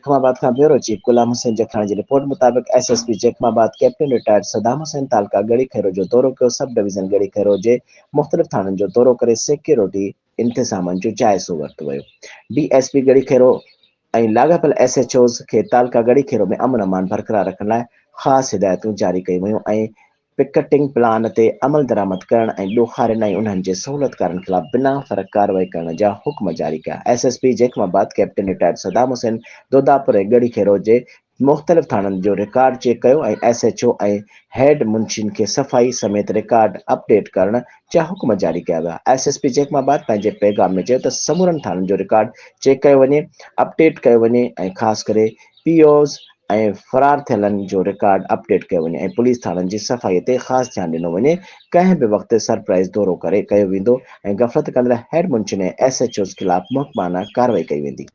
Jacob آباد کان bureau chief Ghulam Hussain Jakhrani جي رپورٽ مطابق S S P Jacobabad captain retired Saddam Hussain تعلقه ڳڙهي خيرو جو دورو ڪيو، سب ڊويزن ڳڙهي خيرو جي مختلف ٿاڻن جو دورو ڪري سيڪيورٽي انتظامن جو جائزو ورتو ويو. D S P Garhi Khairo ۽ لاڳاپيل ايس ايڇ اوز کي تعلقه ڳڙهي خيرو ۾ امن امان برقرار رکڻ لاء خاص هدايتون جاري ڪيون ويون ۽ پڪٽنگ پلان تي عملدرآمد ڪرڻ ۽ ڏوهارين ۽ انهن جي سهولتڪارن خلاف بنا فرق ڪارروائي ڪرڻ جا حڪم جاري ڪيا. S S P Jacobabad captain retired Saddam Hussain Dodapur ۽ Garhi Khairo جي مختلف ٿاڻن جو رڪارڊ چيڪ ڪيو ۽ ايس ايڇ او ۽ هيڊ منشين کي صفائي سميت رڪارڊ اپ ڊيٽ ڪرڻ جا حڪم جاري ڪيا ويا. ايس ايس پي جيڪب آباد پنهنجي پيغام ۾ چيو ته سمورن ٿاڻن جو رڪارڊ چيڪ ڪيو وڃي، اپ ڊيٽ ڪيو وڃي ۽ خاص ڪري پي اوز ۽ فرار ٿيلن جو رڪارڊ اپ ڊيٽ ڪيو وڃي ۽ پوليس ٿاڻن جي صفائي تي خاص ڌيان ڏنو وڃي، ڪنهن به وقت سرپرائز دورو ڪري ڪيو ويندو ۽ غفلت ڪندڙ هيڊ منشين ۽ ايس ايڇ اوز خلاف محڪمانه ڪارروائي ڪئي ويندي.